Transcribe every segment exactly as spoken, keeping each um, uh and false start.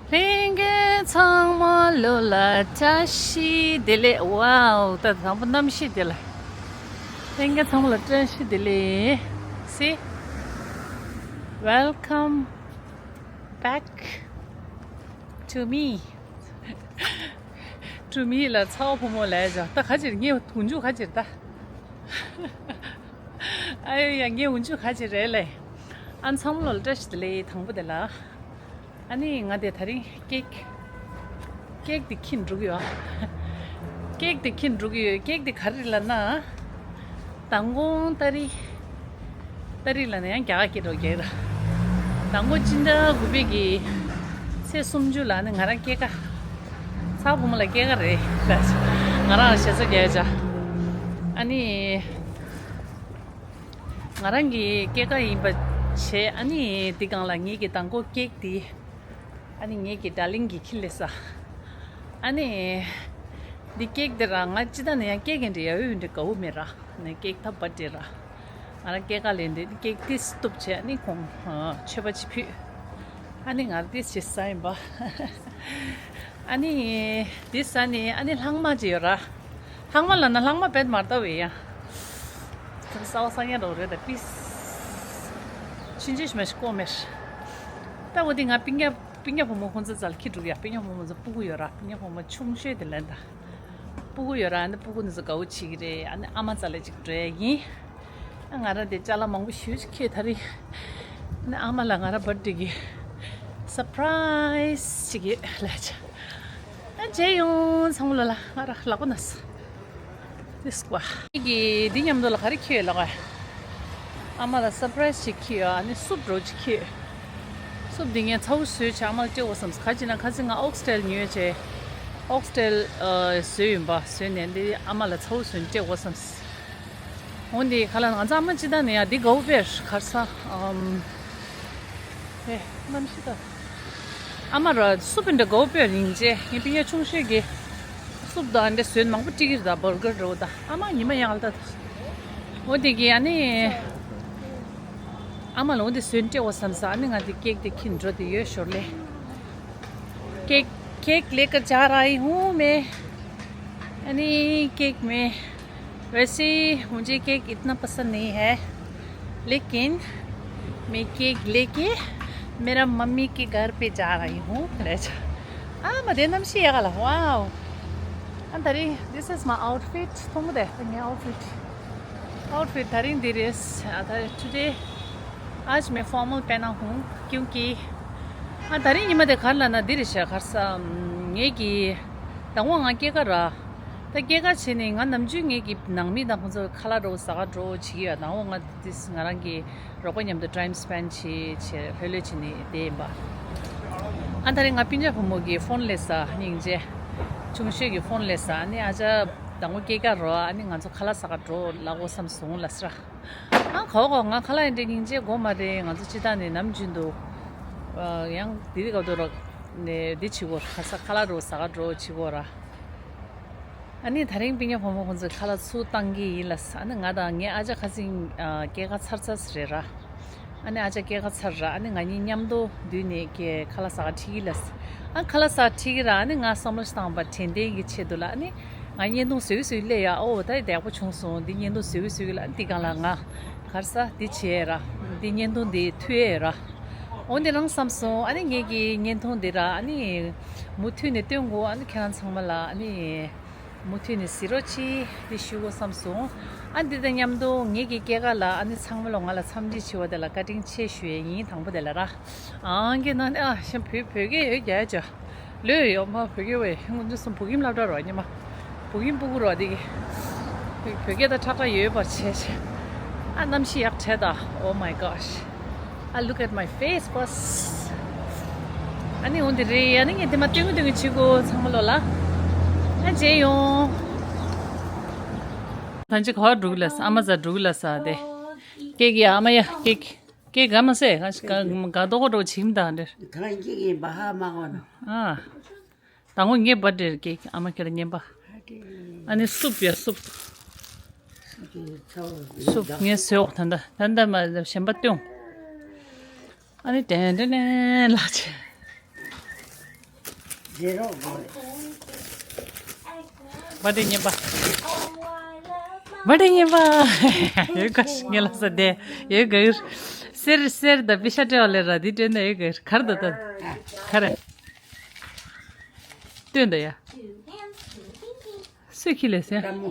ལྷན་རྒྱས་ཚང་མ་ལོ་ལ་བཀྲ་ཤིས་བདེ་ལེགས། ཝའོ། ད་དང་པོ་གནམ་གཤིས་བདེ་ལེགས། ལྷན་རྒྱས་ཚང་མ་ལ་བཀྲ་ཤིས་བདེ་ལེགས། See, welcome back to me. To me ལ་ཚ་བ་བུ་མོ་ལས་བྱ། ད་ག་ཅིར་ངས་འུ་འཇུག་ག་ཅིར་ད། ཨ་ཡོ་ཡ། ངས་འུ་འཇུག་ག་ཅིར་རེད་ལེ། ཨ་ཚང་མ་ལོ་ལ་བཀྲ་ཤིས་བདེ་ལེགས། དང་པོ་དེ་ལ། ཨ་ནི་ང་དེ་དེ་རིང་ཀེག་ཀེག་དེ་ཁྱེར་འགྲོ་གི་ཡོད། ཀེག་དེ་ཁྱེར་འགྲོ་གི་ཡོད། ཀེག་དེ་ག་རེ་ལབ་ན། མདང་དགོང་ཏ་རིག་ཏ་རིག་ལབ་ན་ཡང་རྒྱ་གར་སྐད་འགྲོ་རྒྱག་ར། མདང་དགོང་སྤྱི་ཟླ་དགུ་པའི་གི་ཚེས་སུམ་ཅུ་ལ་ནི་ང་རང་སྐྱེས་སྐར། ཚ་བུ་མོ་ལ་སྐྱེས་སྐར་རེད། ང་རང་ཞེ་ས་རྒྱག་བྱ། ཨ་ནི། ང་རང་གི་སྐྱེས་སྐར་ཡིན་པ་བྱས། ཨ་ནི་འདི་སྒང་ལ་ངེད་ཀྱི་མདང་དགོང་ཀེག་འདི། ཨ་ནི་ངེད་ཀྱི་ཌར་ལིང་གིས་ཁྱེར་སླེབས་ས། ཨ་ནི་འདི་ཀེག་འདི་ར་ང་སྤྱི་བཏང་ནས་ཡང་ཀེག་འདི་ཡ་འོས་འདི་དགའ་བོ་མེད་ར། ནི་ཀེག་ཐབ་པ་འདི་ར། ང་རང་སྐྱེས་སྐར་ལས་འདི་ཀེག་ཏིས་གཏུབ་བྱས། ཨ་ནི་ཁོང་མཆོད་པ་ཅིག་ཕུལ། ཨ་ནི་ང་རང་ཏིས་བྱེད་ས་ཡིན་པ། ཨ་ནི་འདི་ས་ནི་ཨ་ནི་ལྷག་མ་ཅིག་ཡོད་ར། ལྷག་མ་ལབ་ན་ལྷག་མ་བེད་མ་ལྟ་བས་ཡ། ཁྱོད་གསར་པ་གསར་རྙིང་རོགས་རེད་ད་པིས། ཆུན་ཆུན་ཞིག་མ་ཞིག་ཀོ་མེར། ད་འོ་དེ་ང་པིང་ཀ་པིང་ཀ་བུ་མོ་ཁོང་ཚོ་རྩ་ལ་ཁྱེར་འགྲོ་གི་ཡ། པིང་ཀ་བུ་མོ་ཚོ་སྤུ་གུ་ཡོད་ར། པིང་ཀ་བུ་མོ་ཆུང་ཤོས་དེ་ལན་ད། སྤུ་གུ་ཡོད་ར། ཨ་ནི་སྤུ་གུ་འདི་ཚོ་དགའ་བོ་བྱེད་ཀྱི་རེད། ཨ་ནི་ཨ་མ་རྩ་ལ་ཅིག་འགྲོ་ཡ་ཡིན། ང་རང་དེ་ཅ་ལག་མང་པོ་ཞེ་པོ་ཅིག་ཁྱེར་ད་རེད། ཨ་ནི་ཨ་མ་ལ་ང་རང་བར་ཐ་ཌེ་གི་སར་པ་རའི་སི་ཅིག་ཡོད་ལབ་བྱས། ཨ་མཇལ་ཡོང་། ཚང་མ་ལོ་ལ། ང་རང་ལག་པ་ན་ས། ཏིས་ཀ་བ། ངེད་ཀྱིས་འདི་མཉམ་དུ་ལ་ག་རེ་ཁྱེར་ཡོད་ལབ་ག། ཨ་མ་ལ་སར་པ་རའི་སི་ཅིག་ཁྱེར་ཡོད། ཨ་ནི་སུབ་རོ་ཅིག་ཁྱེར་ཡོད། སུབ་འདི་ངས་ཚ་བོ་བཟོས་བྱས་ཨ་མ་ལ་སྤྲད་དགོས་བསམས། ག་ཅི་ན་ཁ་སང་ང་ཨོག་སི་ཊེལ་ཉོས་བྱས། ཨོག་སི་ཊེལ་ཨ་བཟོས་ཡིན་པ། བཟོས་ནས་འདི་ཨ་མ་ལ་ཚ་བོ་བཟོས་ནས་སྤྲད་དགོས་བསམས། འོ་འདི་ཁ་ལ་ང་ཚང་མ་སྤྱི་བཏང་ནས་ཡ་འདི་དགའ་བོ་དཔེར་གར་ས་ཨམ། ཨེ་གནམ་གཤིས་ད། ཨ་མ་ར་སུབ་འདི་དགའ་བོ་དཔེར་ཡིན་རྗེས་ངའི་པིན་ཡ་ཆུང་ཤོས་ཀྱིས་སུབ་དང་འདི་བཟོས་མང་པོ་སྤྲད་ཀྱི་རེད་ད། བར་གར་རོ་ད། ཨ་མ་ཉི་མ་ཡག་ལ་ད། འོ་འདི་གི་ཨ་ནི་ཨ་མ་ལ་འོ་འདི་བཟོས་སྤྲད་དགོས་བསམ་ས། ཨ་ནི་ང་འདི་ཀེག་འདི་ཁྱེར་འགྲོ་དེ་ཡོད་ཞོར་ལས། cake, cake लेकर जा रही हूँ मैं। यानी केक में, वैसे मुझे केक इतना पसंद नहीं है, लेकिन मैं केक लेके मेरा मम्मी के घर पे जा रही हूँ। ཨ་མ་དེ་གནམ་གཤིས་ཡག་ག་ལ། Wow. ཨ་ད་རེས། This is my outfit. མཐོང་གི་དེ་ངའི་outfit. Outfit དེ་རིང་འདི་རེད། ཨ་ད་today आज मैं फॉर्मल पहना हूँ क्योंकि ཨ་དེ་རིང་ཉི་མ་དེ་ག་རེ་ལབ་ན་འདི་རེད་ཤག་གར་ས། ངེད་ཀྱི་མདང་དགོང་ང་སྐྱེས་སྐར་ར། ད་སྐྱེས་སྐར་བྱས་ནས་ང་ནམ་རྒྱུན་ངེད་ཀྱི་ནང་མི་དང་ཁོང་ཚོ་ཁ་ལག་འདྲ་བོ་ཟ་ག་འགྲོ་བྱེད་ཀྱི་ཡོད། མདང་དགོང་ང་ཏིས་ང་རང་གི་རོགས་པ་མཉམ་དུ་time spend བྱེད་བྱེད་ལྷོད་ལྷོད་བྱས་ནས་བསྡད་ཡིན་པ། ཨ་ད་རེས་ང་སྤུན་ཀྱག་བུ་མོ་གི་ཕོན་སླེབས་ས། སྙིང་རྗེ། ཆུང་ཤོས་ཀྱི་ཕོན་སླེབས་ས། ཨ་ནི་ཨ་ཅག་མདང་དགོང་སྐྱེས་སྐར་རོ། ཨ་ནི་ང་ཚོ་ཁ་ལག་ཟ་ག་འགྲོ་ལབ་དགོས་བསམ་སོང་ལབ་ས་ར། ཨ་གོ་གོ། ང་ཁ་ལག་ཡིན་འདྲ་སྙིང་རྗེ་དགོས་མ་རེད། ང་ཚོ་སྤྱི་བཏང་ནས་ནམ་རྒྱུན་དུ་ཨ་ཡང་དེ་རིང་ག་དུས་ར་ནས་འདི་བྱེད་དགོས་ར། ཁ་ས་ཁ་ལག་འདྲ་བོ་ཟ་ག་འགྲོ་བྱེད་དགོས་ར། ཨ་ནི་དེ་རིང་སྤུན་ཀྱག་བུ་མོ་ཁོང་ཚོས་ཁ་ལག་ཚུར་བཏང་གི་ཡིན་ལབ་ས། ཨ་ནི་ང་དང་ངའི་ཨ་ཅག་ཁ་སང་ཨ་སྐྱེས་སྐར་ཚར་ཚར་རེད་ར། ཨ་ནི་ཨ་ཅག་སྐྱེས་སྐར་ཚར་ར། ཨ་ནི་ང་གཉིས་མཉམ་དུ་འདུས་ནས་ཀྱེ་ཁ་ལག་ཟ་ག་ཁྲིད་ཀྱི་ལབ་ས། ཨ་ཁ་ལག་ཟ་ཁྲིད་ཀྱི་ར། ཨ་ནི་ང་བསམ་བློ་ཞིག་བཏང་བ། དྲན་རྟེན་གྱི་ཆེད་དུ་ལ། ཨ་ནི་ང་བརྙན་ཐུང་བཟོས་བཟོས་སླེབས་ཡ། ཨོ་ད་ཡི་བདེ་པོ་བྱུང་སོང་། འདི་བརྙན་ཐུང་བཟོས་བཟོས་ལ། ཨ་ནི་འདི་སྒང་ལ་ང་གར་ས་འདི་བྱས་ར། འདི་བརྙན་ཐུང་འདི་མཐུད་ཡས་ར། འོ་འདི་རང་བསམ་སོང་། ཨ་ནི་ངེད་ཀྱི་བརྙན་ཐུང་འདི་ར། ཨ་ནི་མུ་མཐུད་ནས་སྟོན་དགོས། ཨ་ནི་ཁྱེད་རང་ཚང་མ་ལ་ཨ་ནི། མུ་མཐུད་ནས་གཟིགས་རོགས་གྱིས། འདི་ཞུ་དགོས་བསམ་སོང་། ཨ་འདི་དང་མཉམ་དུ་ངེད་ཀྱི་སྐྱེས་སྐར་ལ་ཨ་ནི་ཚང་མ་ལོ་ང་ལ་འཚམས་འདྲི་བྱས་པ་དེ་ལ་བཀའ་དྲིན་ཆེ་ཞུ་ཡས་ཡིན། དང་པོ་དེ་ལ་ར། ཨང་ཀྱེ་ན་ནི་ཨ་ཤ་བོད་བོད་སྐད་ཡོད་རྒྱ་ཅོ། ལོས་ཡོད་མ་བོད་སྐད་བས་ཧིང་ཀུན་ཚུན་བུ་ཁྱིམ་སློབ་གྲྭ་རོ་ཉི་མ། བུ་ཁྱིམ་སྤུ་གུ་རོ་འདི་གི། བོད་སྐད་དང་ཁྲག་ཁྲག་ཡོད་པར་བྱས་བྱས། ཨ་གནམ་གཤིས་ཡག་གྲས་ད། Oh my gosh. I look at my face first. ཨ་ནི་འོ་འདི་རེད། ཨ་ནི་ངས་དེ་མ་སྟོན་གི་སྟོན་གི་བྱེད་དགོས། ཚང་མ་ལོ་ལ། ཨ་མཇལ་ཡོང་། ད་ཅི་ག་བར་འགྲོ་གི་ལ་ས། ཨ་མ་ཟ་འགྲོ་གི་ལ་ས་དེ། ཀེག་ཡ་ཨ་མ་ཡ་ཀེག་ཀེག་ག་མ་སེ་ག་ག་དོ་གོ་འགྲོ་ཆིམ་ད་འདིར། ག་ཀེག་ཡིན་པ་ཧ་མ་གོ་ནོ། ཨ། དང་པོ་ངས་བར་ཌེ་ཀེག་ཨ་མ་ཁྱེད་ལ་ཉན་པ། ཨ་ནི་སུབ་ཡ་སུབ། སུབ་ངས་ཟོས་འོག་ད་ད་ད་ད་མ་གཞན་པ་སྟོན། ཨ་ནི་ཏན་ཏན་ཏན་ལགས་ཆེ། རྗེས་རོགས་དགོས་རེད། བ་དེ་ཉན་པ། བ་དེ་ཉན་པ། ཡོད་ག་ངས་ལ་ས་དེ་ཡོད་ག་ཡོད། སེར་སེར་ད་པི་ཤ་སྤྲད་བ་ལས་ར་དེ་སྤྲད་ན་ཡོད་ག་ཡོད་ག་རེ་ད་ད་ག་རེ། སྟོན་ད་ཡ། སུས་ཁྱི་ལས་སེ། ལྟད་མོ།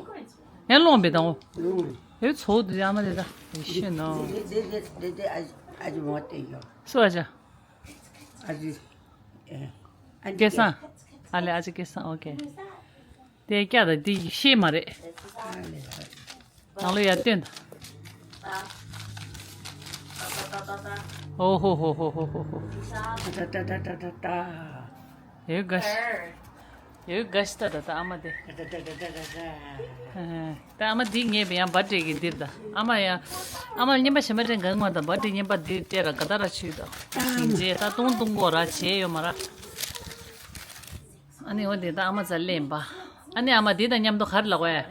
ཡང་སློང་བའི་དང་འོ། ལུང་། ཡོད་ཚོགས་དུ་ཡ་མ་དེ་ད་ཤེས་ནོ། དེ་དེ་དེ་དེ་དེ་ཨ་ཨ་ཅི་མོ་དེ་ཡོད། སུ་ཨ་ཅག་ཨ་ཅི། ཨ་སྐལ་བཟང་། ཨ་ལེ་ཨ་ཅག་སྐལ་བཟང་ཨོ་ཀེ། དེ་སྐྱ་དང་དེ་ཤེས་མ་རེད། ཨ་ལེ། ནང་ལོ་ཡར་སྟོན་དང་། ཨོ་ཧོ་ཧོ་ཧོ་ཧོ་ཧོ་ཧོ། ཏ་ཏ་ཏ་ཏ་ཏ་ཏ། ཡོད་ག་ཤི། ཡོད་ག་ཤི་ཏ་ཏ་ཏ་ཨ་མ་དེ། ཏ་ཏ་ཏ་ཏ་ཏ་ཏ། ད་ཨ་མ་འདི་ངས་ཡང་བ་ཏྲེ་གི་འདིར་ད་ཨ་མ་ཡང་། ཨ་མ་རྙིང་པ་ཞེ་མ་ཏྲེ་གང་མ་ད་བ་ཏྲེ་རྙིང་པ་འདིར་སྤྲད་ར་ག་ད་ར་ཆུད་ད། ཞིང་རྗེས་ད་ཏུང་ཏུང་གོ་ར་བྱས་ཡོད་མ་ར། ཨ་ནི་འོ་དེ་ད་ཨ་མ་ཛ་ལེན་པ། ཨ་ནི་ཨ་མ་དེ་དང་མཉམ་དུ་ག་རེ་ལབ་དགོས།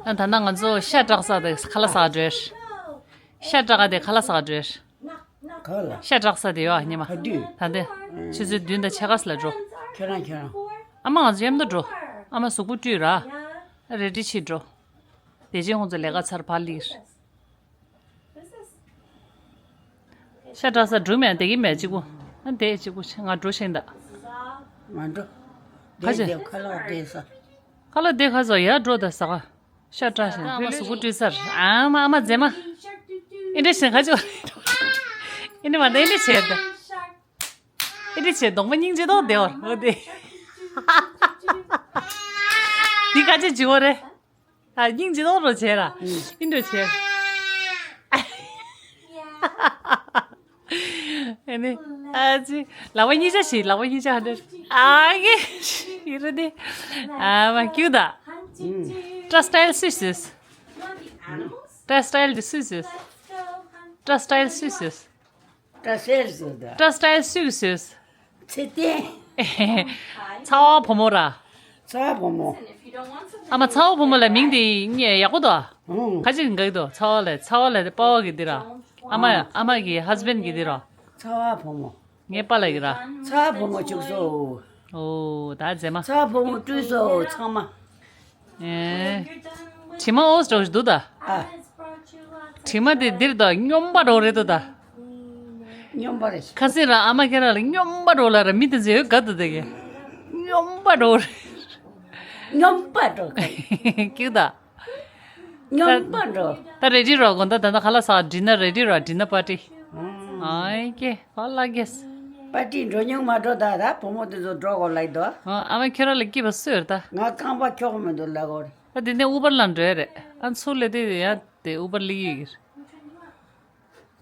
ཨ་ད་ནང་ང་ཚོ་ཤ་བཀྲག་ས་དེ་ཁ་ལག་ཟ་འགྲོ། ཤ་བཀྲག་ག་དེ་ཁ་ལག་ཟ་འགྲོ། ག་ལ། ཤ་བཀྲག་ས་དེ་ཡོད་ཨ་ཉི་མ། ག་དུས། ད་དེ། ཆུ་ཚོད་བདུན་དང་ཕྱེད་ཀ་ཙམ་ལ་འགྲོ། ཁྱོད་རང་ཁྱོད་རང་། ཨ་མ་ང་ཚོ་མཉམ་དུ་འགྲོ། ཨ་མ་གཟུགས་པོ་བཀྲུས་ར། རེ་ཌི་ཕྱིར་འགྲོ། དེ་རྗེས་ཁོང་ཚོ་ལས་ཀ་ཚར་ཕར་སླེབས། ཤ་བཀྲག་ས་འགྲོ་མེད་བསྡད་ཀྱི་མེད་གཅིག་པུ། ཨ་བསྡད་གཅིག་པུ་ང་འགྲོ་ཤེས་ད། ང་འགྲོ། ཁ་ཆེ། བསྡད་བསྡད་ཁ་ལག་བསྡད་ས། ཁ་ལག་བསྡད་ཁ་ས་ཡར་འགྲོ་ད་ཟ་ག་ཤ་བཀྲག་ཤིང་ཨ་མ་གཟུགས་པོ་བཀྲུས་ཚར། ཨ་མ་ཨ་མ་མཛེས་མ། ཨེ་འདྲ་ཞིག་ཁ་ཆེ། ཨེ་འདྲ་མ་ད་ཨེ་འདྲ་བྱས་ད། ཨེ་འདྲ་བྱས་གདོང་པ་སྙིང་རྗེ་མདོག་བདེ་བར་འོ་དེ། འདི་ཁ་ཆེ་བྱི་བོ་རེད། ཨ་སྙིང་རྗེ་མདོག་རོ་བྱས་ར། ཨེ་འདྲ་བྱས། ཨ་ནི། ཨ་ཙི། ལག་པ་གཉིས་ཆ་ཞིག་ལག་པ་གཉིས་ཆ་ཧ་འདྲ། ཨ་གེ། ཡི་རུ་དེ། ཨ་མ་ཀྱུ་ད། ཏྲ་སི་ཊའིལ་སུས་སུས། ཏྲ་སི་ཊའིལ་དེ་སུས་སུས། ཏྲ་སི་ཊའིལ་སུས་སུས། ཏྲ་སི་ཊའིལ་སུས་ད། ཏྲ་སི་ཊའིལ་སུས་སུས། ཚེ་བརྟན། ཚ་བ་བུ་མོ་ར། ཚ་བ་བུ་མོ། ཨ་མ་ཚ་བ་བུ་མོ་ལ་མིང་དེ་ཡག་པོ་འདུག་ཨ། ཁ་ཅིག་འགག་འདུག་ཚ་བ་ལ་ཚ་བ་ལ་དེ་པ་བ་གི་འདི་ར། ཨ་མ་ཨ་མ་གི་ཧ་སི་བེན་གི་འདི་ར། ཚ་བ་བུ་མོ། ངའི་པཱ་ལགས་ཀྱི་ར། ཚ་བ་བུ་མོ་བཅུག་སོ། ཨོ་ད་མཛེས་མ། ཚ་བ་བུ་མོ་བཀྲུས་སོ་ཚང་མ། ཨེ། དྲི་མ་ཨོ་སི་འདྲ་བོ་ཞིག་འདུག་ད། ཨ། དྲི་མ་དེ་འདིར་ད་སྨྱོན་པ་འདྲ་བོ་རེད་འདུག་ད། སྨྱོན་པ་རེད། ཁ་སང་ར་ཨ་མ་ཁྱེད་རང་ལ་སྨྱོན་པ་འདྲ་བོ་ལབ་ར་མི་དེ་ཚོས་ག་འདུག་ད་གི། སྨྱོན་པ་འདྲ་བོ་རེད། སྨྱོན་པ་འདྲ་བོ་ག་རེ། ཀྱུ་ད། སྨྱོན་པ་འདྲ་བོ། ད་རེ་ཌི་རོ་དགོང་དག་ད་ལྟ་ཁ་ལག་ཟ་ཌི་ནར་རེ་ཌི་རོ་ཌི་ནར་པར་ཊི། ཨང་། ཨའི་ཀེ། ཧོ་ལ་གེས། པར་ཊི་འགྲོ་མྱོང་མ་འགྲོ་ད། ད་བུ་མོ་དེ་ཚོ་འགྲོ་དགོས་ལབ་འདུག་ཨ་མ་ཁྱོད་རང་ལ་སྐྱིད་པ་སུ་ཡོད་ད། ང་རྐང་པ་འཁྱོག་མི་འདུག་ལབ་དགོས་རེད། ད་དེ་ནས་ཨུ་བར་ལ་འགྲོ་ཡ་རེད། ཨ་ཚུར་སླེབས་དུས་ཡང་དེ་ཨུ་བར་སླེབས་ཡོད་ཀྱི་རེད།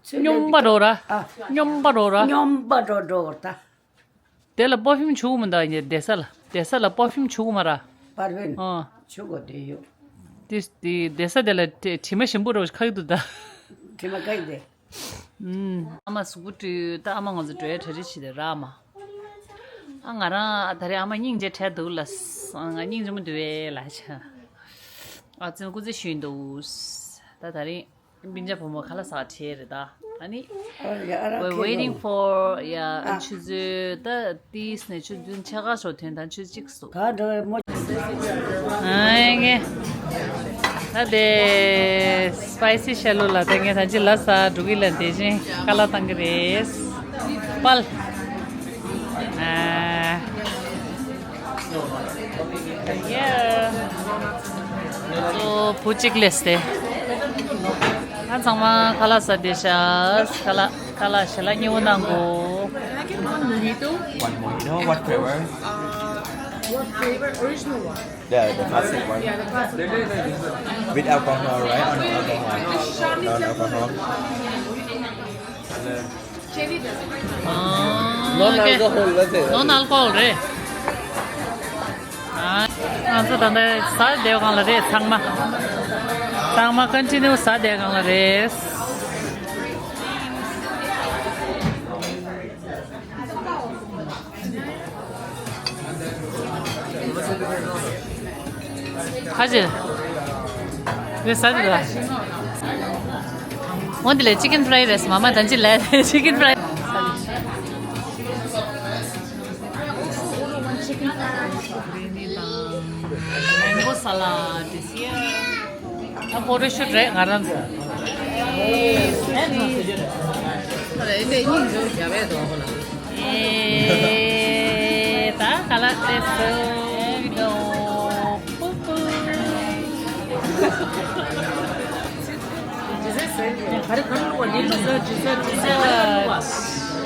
སྨྱོན་པ་འདྲ་བོ་ར། ཨ། སྨྱོན་པ་འདྲ་བོ་ར། སྨྱོན་པ་འདྲ་བོ་འགྲོ་དགོས་རེད་ད། དེ་ལ་པར་ཕིའུམ་བྱུག་མི་འདུག་ཨ་ནི་བསྡད་ས་ལ། བསྡད་ས་ལ་པར་ཕིའུམ་བྱུག་མ་ར། པར་ཕིའུམ། ཨ། བྱུག་དགོས་དེ་ཡོད། དེ་དེ་བསྡད་ས་དེ་ལ་དྲི་དྲི་མ་ཞིམ་པོ་འདྲ་བོ་ཞིག་ཁ་གི་འདུག་ད། དྲི་མ་ཁ་གི་དེ། ཨུམ། ཨ་མ་གཟུགས་པོ་བཀྲུས་ད། ཨ་མ་ང་ཚོ་འགྲོ་ཡའི་གྲ་སྒྲིག་བྱེད་དེ་ར་ཨ་མ། ཨ་ང་རང་ད་རེས་ཨ་མ་སྙིང་རྗེ་བྲལ་འདུག་ལ། ང་སྙིང་རྗེ་མོ་འདུག་བས་ལ་ཆ། ཨ་ཙི་སྐུ་ཚེ་ཞུས་འདུག་ད་ད་རེས་སྤུན་ཀྱག་བུ་མོ་ཁ་ལག་ཟ་བྲེལ་རེད་ད། ཨ་ནི། We're waiting for yeah ཨ་ཆུ་ཚོད་ད་ཏིས་ནས་ཆུ་ཚོད་ཕྱེད་ཀ་ཞོག་ཐོན་དང་ཆུ་ཚོད་གཅིག་སུ། ག་འགྲོ་བའི་མོ། ཨ་ངས། ད་དེ་སི་པའི་སི་ཤ་ལུ་ལ་ད་ངས་ད་ཅི་ལ་ས་འགྲོ་གི་ལ་དེ་བཞིན་ཁ་ལག་བཏང་གི་རེད། པལ། ཨ། Yeah. ཨོ་བུ་གཅིག་སླེབས་ཏེ། ང་ཚང་མ་ཁ་ལག་ཟ་བསྡད་ཤག་ཁ་ལག་ཁ་ལག་ཞལ་ལག་མཉེས་པོ་གནང་གོ། Can I get one mojito? One mojito, what flavor? Uh, what flavor? Original one. Yeah, the classic one. Yeah, the classic one. With alcohol, right? Or no alcohol? Non-alcohol. ཨོ། Non-alcohol ལ་ཟེར། Non-alcohol རེད། ཨ། ང་ཚོ་ད་ལྟ་ཟ་བསྡད་སྒང་ལ་རེད་ཚང་མ། ཚང་མ་ཀོན་ཊི་ནིའུ་ཟ་བསྡད་སྒང་ལ་རེད། ཁ་ཅིག་རེད་ཟ་དེ་ལ། འོ་འདི་ལས་ཅི་ཀན་ཕ་རའི་རེད། མ་མ་ད་ཅི་ལས་ཅི་ཀན་ཕ་རའི། Mango salad is here. ད་ཕོ་ཊོ་ཤུཊ་རེད་ང་རང་ཚོ། ཨེ་སུ་ཤི། ཨེ་ད་ཁ་ལག་དེ་སུ་དོ། པུ་པུ།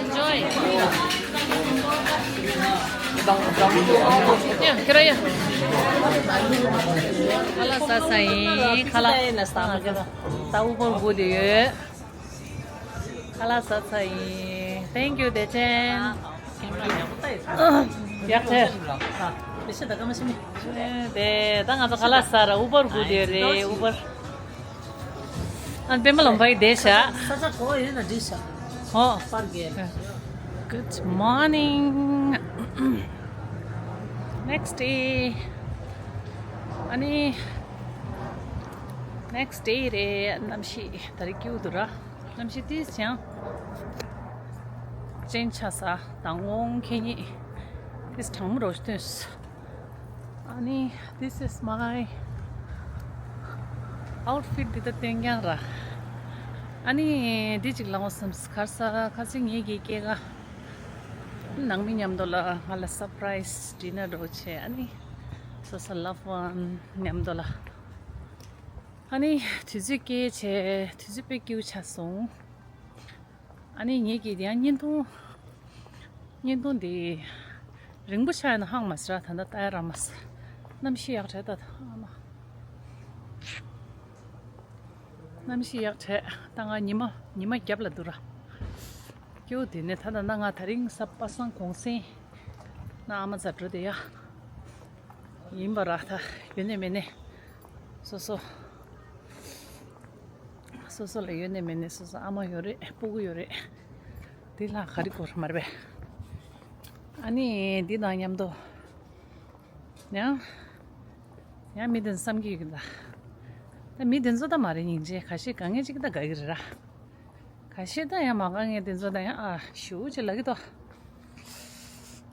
Enjoy. ཡ་ཁྱེད་རང་ཡ། ཁ་ལག་ཟ་ས་ཡིན། ཁ་ལག་ད་ཨུ་བར་སྒུག་བསྡད་ཡོད། ཁ་ལག་ཟ་ས་ཡིན། Thank you བདེ་ཆེན། ཡག་ཐལ། དེ་ད་ང་ཚོ་ཁ་ལག་ཟ་ར་ཨུ་བར་སྒུག་བསྡད་རེད་ཨུ་བར། ཨ་པད་མ་ལོན་པའི་བསྡད་ཤག་ས་ཆ་གོ་ཡོད་ན་འགྲིག་ཤག་ཨོ། པར་རྒྱལ། Good morning. Next day. ཨ་ནི་next day རེད། གནམ་གཤིས་ད་རེས་སྐྱིད་པོ་འདུག་ར། གནམ་གཤིས་ཏིས་ཅང་change ཆགས་ས། དང་བོ་ཁེ་ཉིད་ཏིས་གྲང་མོ་རོ་སྟོན། ཨ་ནི་this is my outfit. འདི་ད་སྟོན་རྐྱང་ར། ཨ་ནི་འདི་གཅིག་ལ་འོ་སམ་ཁར་ས་ཁ་སི་ངེད་ཀྱི་སྐྱེས་ཀ་ནང་མི་མཉམ་དུ་ལ་ང་ལ་surprise dinner འགྲོ་བྱས། ཨ་ནི་སོ་སོ་loved one མཉམ་དུ་ལ། ཨ་ནི་དུས་ཚོད་སྐྱེལ་བྱས་དུས་ཚོད་དཔེ་སྐྱིད་པོ་ཆགས་སོང་། ཨ་ནི་ངེད་ཀྱིས་ཡང་བརྙན་ཐུང་། བརྙན་ཐུང་འདི་རིང་པོ་ཆགས་ཡོད་ན་ཧང་མ་སི་ར། ད་ལྟ་ལྟ་ཡ་རག་མ་སི། གནམ་གཤིས་ཡག་དྲགས་ད་ཨ་མ། གནམ་གཤིས་ཡག་དྲགས་ད། ང་ཉི་མ་ཉི་མ་རྒྱབ་ལ་འདུག་ར། སྐྱིད་པོ་དེ་ནས་ད་ད་ན་ང་ད་རིང་གཟའ་པ་སངས་གུང་སེང་ན་ཨ་མ་ཛ་འགྲོ་དེ་ཡ། ཡིན་པ་ར་ད་ཡོད་ནས་མེད་ནས་སོ་སོ། སོ་སོ་ལ་ཡོད་ནས་མེད་ནས་སོ་སོ་ཨ་མ་ཡོད་རེད། སྤུ་གུ་ཡོད་རེད། འདི་ལ་ག་རེ་དགོས་རེད་མ་རེད་པས། ཨ་ནི་འདི་དང་མཉམ་དུ་ཡང་ཡང་མི་དེ་བསམ་གྱི་ཡོད་ཀྱི་ད། ད་མི་དེ་ཚོ་ད་མ་རེད། སྙིང་རྗེ། ཁ་ཤས་དཀའ་ངལ་ཅིག་ད་དགའ་གི་རེད་ར། ཁ་ཤས་ད་ཡང་མ་དཀའ་ངལ་དེ་ཚོ་ད་ཡང་ཨ་ཞུ་ཅིག་ལ་གི་ཏོ།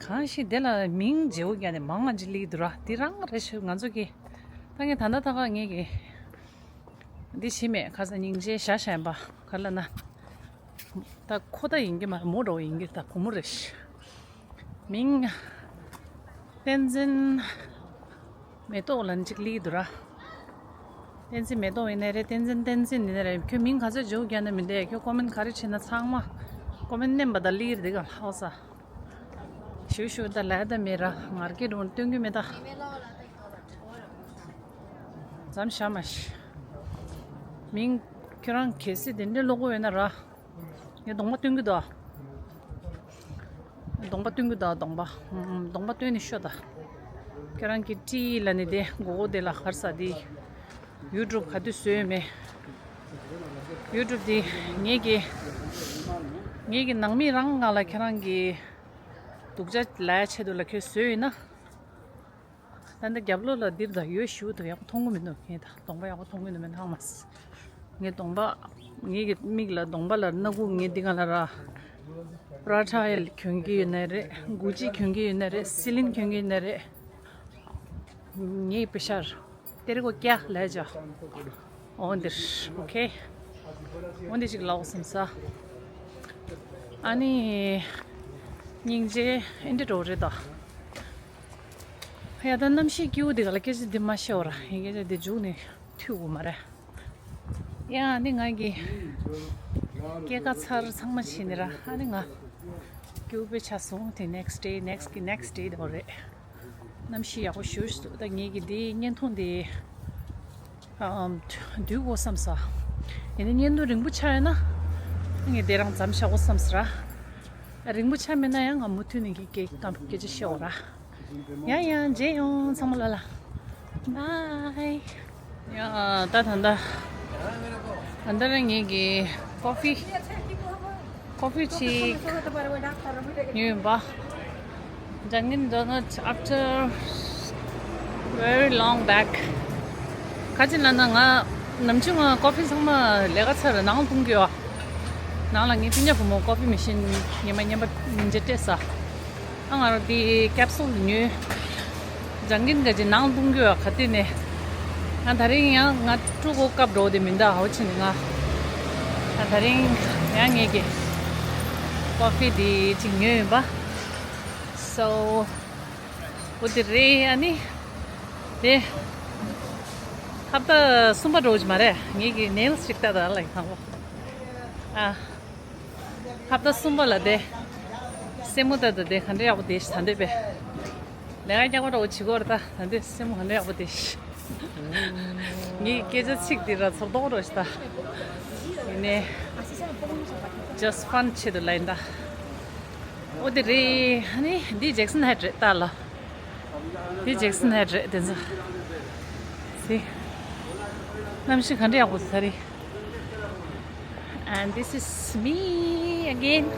གང་ཞིག་དེ་ལ་མིང་བརྗེ་བོ་རྒྱག་ནས་མང་ང་ཅིག་ལི་འདུག་ར། དེ་རང་རེད་ཤག་ང་ཚོ་གི་ད་ངས་ད་ལྟ་ད་ག་ངས་གི་འདི་ཤི་མེད་ཁ་ས་སྙིང་རྗེ་ཤ་ཤ་ཡིན་པ་ག་ལ་ན། ད་ཁོ་ད་ཡིན་གི་མ་མོ་འགྲོ་ཡིན་གི་ད་བུ་མོ་རེད་ཤག་མིང་བསྟན་འཛིན་མེ་ཏོག་ལ་ཅིག་ལི་འདུག་ར། བསྟན་འཛིན་མེ་ཏོག་ཡིན་ནའི་རེད། བསྟན་འཛིན་བསྟན་འཛིན་ཡིན་ནའི་རེད། ཁྱོད་མིང་ག་ཚོད་འཇོག་རྒྱག་ན་མི་འདུག་ཁྱོད་ཀོ་མེན་ག་རེ་བྱེད་ན་ཚང་མ་ཀོ་མེན་མནན་པ་ད་ལི་རེད་ག་ལྷག་ས། ཞུ་ཞུ་ད་ལས་ད་མེད་ར། ངར་སྐད་འགྲོ་སྟོན་གི་མེད་ད། མཚམས་བཞག་མ་ཤི། མིང་ཁྱོད་རང་གལ་སྲིད་དེ་འདྲའི་ཀློག་དགོས་ཡོད་ན་ར། ངས་གདོང་པ་སྟོན་གི་འདུག་གདོང་པ་སྟོན་གི་འདུག་གདོང་པ། ཨམ། གདོང་པ་སྟོན་ནས་ཤོད་ད། ཁྱོད་རང་གི་ཊི་ལ་ནི་དེ་མགོ་བོ་དེ་ལ་ཧར་ས་དེ། ཡུ་ཊུབ་ག་དུས་བཟོས་ཡོད་མེད། ཡུ་ཊུབ་དེ་ངེད་ཀྱི་ངེད་ཀྱི་ནང་མི་རང་ང་ལ་ཁྱེད་རང་གི་སྡུག་ཅག་ལབ་ཡ་ཆེད་དུ་ལ་ཁྱོད་བཟོས་ཡོད་ན། ད་ལྟ་རྒྱབ་ལོགས་ལ་འདིར་ད་ཡོད་ཞུ་དུ་ཡག་པོ་མཐོང་གི་མི་འདུག་ངས་ད་གདོང་པ་ཡག་པོ་མཐོང་གི་མི་འདུག་མེད་ནའང་མ་ཟད། ངས་གདོང་པ་ངེད་ཀྱི་མིག་ལ་གདོང་པ་ལ་སྣ་ཁུག་ངས་འདི་ག་ལ་ར། པྲ་ཊ་ཡལ་གྱོན་གྱི་ཡོད་ནའི་རེད། གུ་ཅི་གྱོན་གྱི་ཡོད་ནའི་རེད། སི་ལིན་གྱོན་གྱི་ཡོད་ནའི་རེད། ངའི་པེ་ཤར་ཏེ་རེ་གོ་ཀྱ་ལས་ཇ། འོ་འདིར་ཨོ་ཁེ། འོ་འདི་ཅིག་ལའོ་སེམས་ས། ཨ་ནི་སྙིང་རྗེ་ཨེ་འདྲ་འགྲོ་རེད་ད། ཡ་ད་གནམ་གཤིས་སྐྱིད་པོ་འདི་ག་ལ་སྐད་ཆ་འདི་མ་བཤད་འོ་ར། ཡིན་སྐད་ཆ་འདི་མཇུག་ནས་ཐུག་གོ་མ་རེད། ཡ་ནི་ང་གི་སྐྱེས་ཀ་ཚར་ཚང་མ་བྱས་ནི་ར། ཨ་ནི་ང་སྐྱིད་པོ་དཔེ་ཆ་སོང་དེ་next day next གི་next day དེ་འོ་རེད། གནམ་གཤིས་ཡག་པོ་ཞུ་ཞུ་ད་ངེད་ཀྱི་འདི་བརྙན་ཐུང་འདི་ཨམ་བསྡུས་དགོས་བསམ་ས། ཡིན་ནི་བརྙན་ཐུང་རིང་པོ་ཆགས་ཡོད་ན་ངས་དེ་རང་མཚམས་བཞག་དགོས་བསམ་ས་ར། རིང་པོ་ཆགས་མེད་ན་ཡང་ང་མུ་མཐུད་ནས་ཀྱི་སྐད་སྐད་ཆ་བཤད་འོ་ར། ཡང་ཡང་མཇལ་ཡོང་ཚང་མ་ལ་ལ། Bye. ཡ་ད་ད་ད་ད་ད་ར་ངེད་ཀྱི་ཀོ་ཕི་ཀོ་ཕི་ཅིག་ཉོས་ཡིན་པ། Dunkin Donuts after very long back. ག་ཅི་ལ་ན་ང་ནམ་རྒྱུན་ང་ཀོ་ཕི་ཚང་མ་ལས་ཀ་ཚར་ནང་ལ་འཐུང་གི་ཡོད། ནང་ལ་ངའི་སྤུན་ཀྱག་བུ་མོ་ཀོ་ཕི་མེ་ཤིན་ཉི་མ་ཉི་མ་ཉིན་རྒྱུན་སྤྲད་ས། ཨ་ང་རང་དེ་ཀེབ་སུལ་ཉོས། ལྗང་གིན་ག་ཅི་ནང་བཏུང་རྒྱུ་ཡ་ག་དེ་ནས། ང་དེ་རིང་ཡང་ང་ཕྲུ་གུ་སྐབས་འགྲོ་དེ་མིན་ད་ཧོ་ཆི་ནི་ང་། ང་དེ་རིང་ཡང་ངེད་ཀྱི་ཀོ་ཕི་དེ་ཅིག་ཉོས་ཡིན་པ། སོ། འོ་དེ་རེད། ཨ་ནི་དེ་ཧབ་ཏ་གསུམ་པ་འགྲོ་གི་མ་རེད། ངེད་ཀྱི་ནེལ་སི་ཅིག་ལྟ་ད་ལ་ཡིན་ཧ་གོ། ཨ། ཧབ་ཏ་གསུམ་པ་ལ་དེ་སེན་མོ་ཏ་ད་དེ་ག་འདྲ་ཡག་པོ་དེ་ཞིག་ད་འདོད་པས། ལས་ཀ་རྒྱག་པ་འདྲ་བོ་བྱེད་དགོས་རེད་ད། ད་འདོད་སེན་མོ་ག་འདྲ་ཡག་པོ་དེ་ཞིག་ངའི་སྐད་ཆ་ཚིག་དེ་ར་ཚོར་དོགས་འདྲ་བོ་ཞིག་ད། ཡིན་ནའི་ཇ་སི་ཕན་ཆེད་དུ་ལ་ཡིན་ད། འོ་དེ་རེད། ཨ་ནི་འདི་ཇེག་སན་ཧེད་རེད་ད་ལ། འདི་ཇེག་སན་ཧེད་རེད་དེ་ཚོ། སི། གནམ་གཤིས་ག་འདྲ་ཡག་པོ་ད་རེད། And this is me again.